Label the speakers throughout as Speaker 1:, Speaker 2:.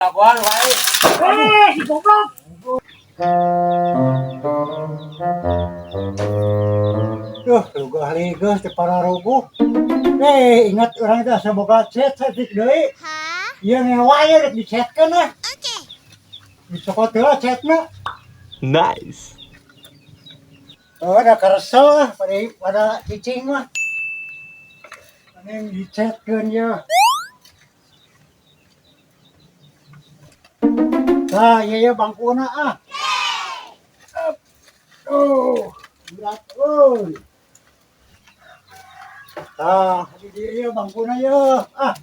Speaker 1: Lakuan wae.
Speaker 2: Eh, si goblok.
Speaker 3: Duh, lugah ligeus teh pararuguh. Eh, ingat urang teh asa boga chat saeutik deui. Ieu ngewa ye rek dichatkeun ah.
Speaker 4: Oke.
Speaker 3: Dicokot heula chatna.
Speaker 5: Nice.
Speaker 3: Oh, da karesel ah pada pada cicing mah. Mending dichatkeun ye. Tah, ieu ye bangkuna ah. Up. Oh, berat euy. Tah, di dieu ye bangkuna ye. Ah.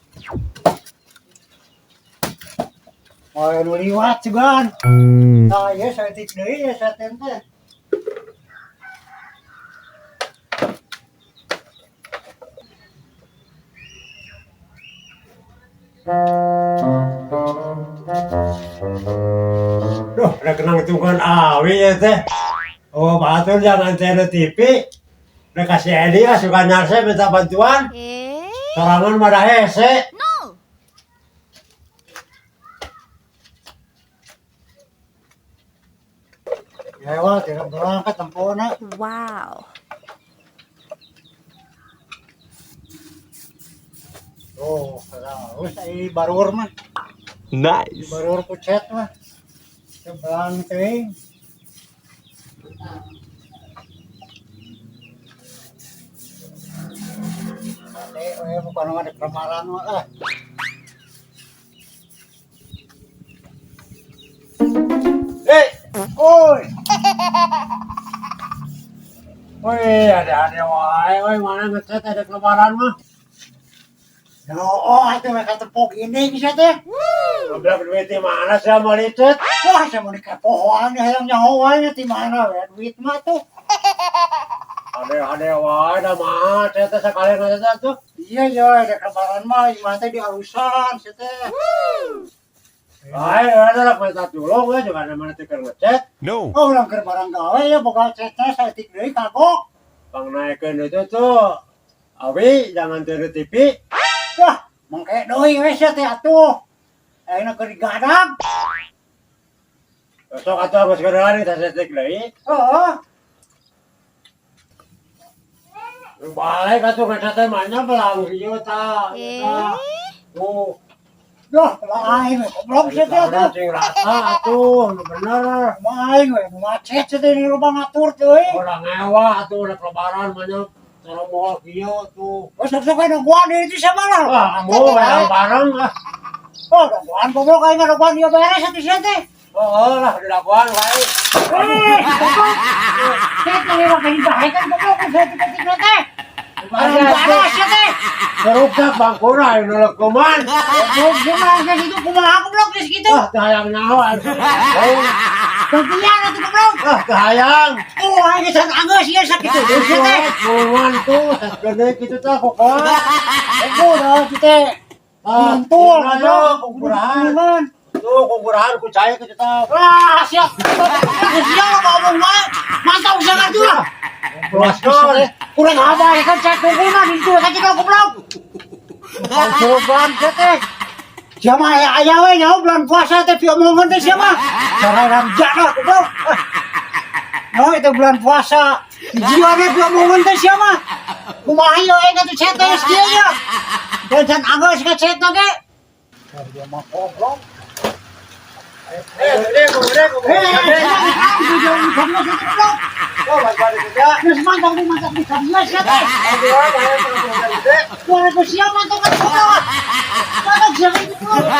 Speaker 3: Oh, nu liwat sugan. Tah, ieu saeutik deui ye saten teh.
Speaker 1: Duh, rek nangtungkeun awi ye teh. Oh, batur jangan antena TV. Rek kasih Edi ah suka nyarse minta bantuan.
Speaker 4: Eh?
Speaker 1: Sorangan mah da hese.
Speaker 4: No.
Speaker 3: Lewat tidak berangkat tempona.
Speaker 4: Wow.
Speaker 3: Oh, terus ai barur mah,
Speaker 5: Nice.
Speaker 3: barur ku chat mah. Sebelang teuing. Ade we bukan mah ada kelemaran mah lah.
Speaker 1: Eh,
Speaker 3: Oi,
Speaker 1: woi, ada-ada wae, woi mana ngechat ada kelebaran mah.
Speaker 3: oh itu mereka tepuk ini bisa teh.
Speaker 1: Goblok duit di mana sih mau dicet?
Speaker 3: Wah, saya mau dikepohoan hayang nyaho wae di mana we duit mah tuh.
Speaker 1: Ada-ada wae da mah, chat teh sekalian ngechat tuh.
Speaker 3: Iya ya, ada kelebaran mah imah teh di alusan sia teh.
Speaker 1: Wae, ada lah minta tulung we juga ada mana tikar ngechat.
Speaker 5: No.
Speaker 3: Oh, urang keur barang gawe ya boga chatna saeutik deui kagok.
Speaker 1: Pang naikeun itu tuh. Awi jangan tiru TV.
Speaker 3: Wah, mangke deui we sia teh atuh. Ayeuna keur digadang.
Speaker 1: Besok atuh geus geura nih saeutik deui.
Speaker 3: Heeh.
Speaker 1: Balik atuh ngechat teh mah nya belang ieu tah.
Speaker 4: Eh?
Speaker 1: Tuh.
Speaker 3: Duh, kumaha aing we goblok sia teh atuh.
Speaker 1: Cing rata atuh, nu bener.
Speaker 3: Kumaha aing we macet sia teh di rumah ngatur teh.
Speaker 1: Orang ngewa atuh rek lebaran mah nya tara moal kieu tuh.
Speaker 3: Oh, sok-sok we nungguan di itu siapa lah.
Speaker 1: Wah, mau bareng bareng lah.
Speaker 3: Oh, nungguan goblok aing nungguan dia beres atuh sia teh.
Speaker 1: Oh, lah dilakuan wae.
Speaker 3: Eh, goblok. Sia teh mah kayak bae kan goblok sia teh teh teh. Barang sia teh.
Speaker 1: Seruksak bangkuna anu lekuman.
Speaker 3: Goblok gimana geus itu kumaha goblok geus kitu.
Speaker 1: Wah, teu hayang nyaho anu.
Speaker 3: Gantian atuh goblok.
Speaker 1: Ah, teu hayang.
Speaker 3: Oh, aing geus anggeus ieu sakitu deui sia teh.
Speaker 1: Kuman tuh, gede kitu tah kokoan.
Speaker 3: Oh, dah kita
Speaker 1: Ah,
Speaker 3: mantul
Speaker 1: ayo kukurahan. Tuh, kukurahan ku cai kitu tah.
Speaker 3: Wah, siap. Siap lah ngomong wae. Mantap sangat tuh lah.
Speaker 1: Puaskeun.
Speaker 3: Kurang apa ya kan cek kukunan itu kan kita goblok. Konsultan teh. Siapa ya ayah we nyaho bulan puasa teh piomongan teh siapa? Cara ramjana goblok. No itu bulan puasa. Jiwane piomongan teh siapa? Kumaha ieu aing atuh cek teh geus kieu nya. Dan can anggeus ka cek ge. Dia mah goblok.
Speaker 1: Eh, gede, gede, gede. Oh, bantuan itu ya.
Speaker 3: Geus mantap di mantap di kadieu sia teh.
Speaker 1: Bantuan, bantuan, gede.
Speaker 3: Wah, geus sia mantap ka goblok. Mantap sia itu goblok.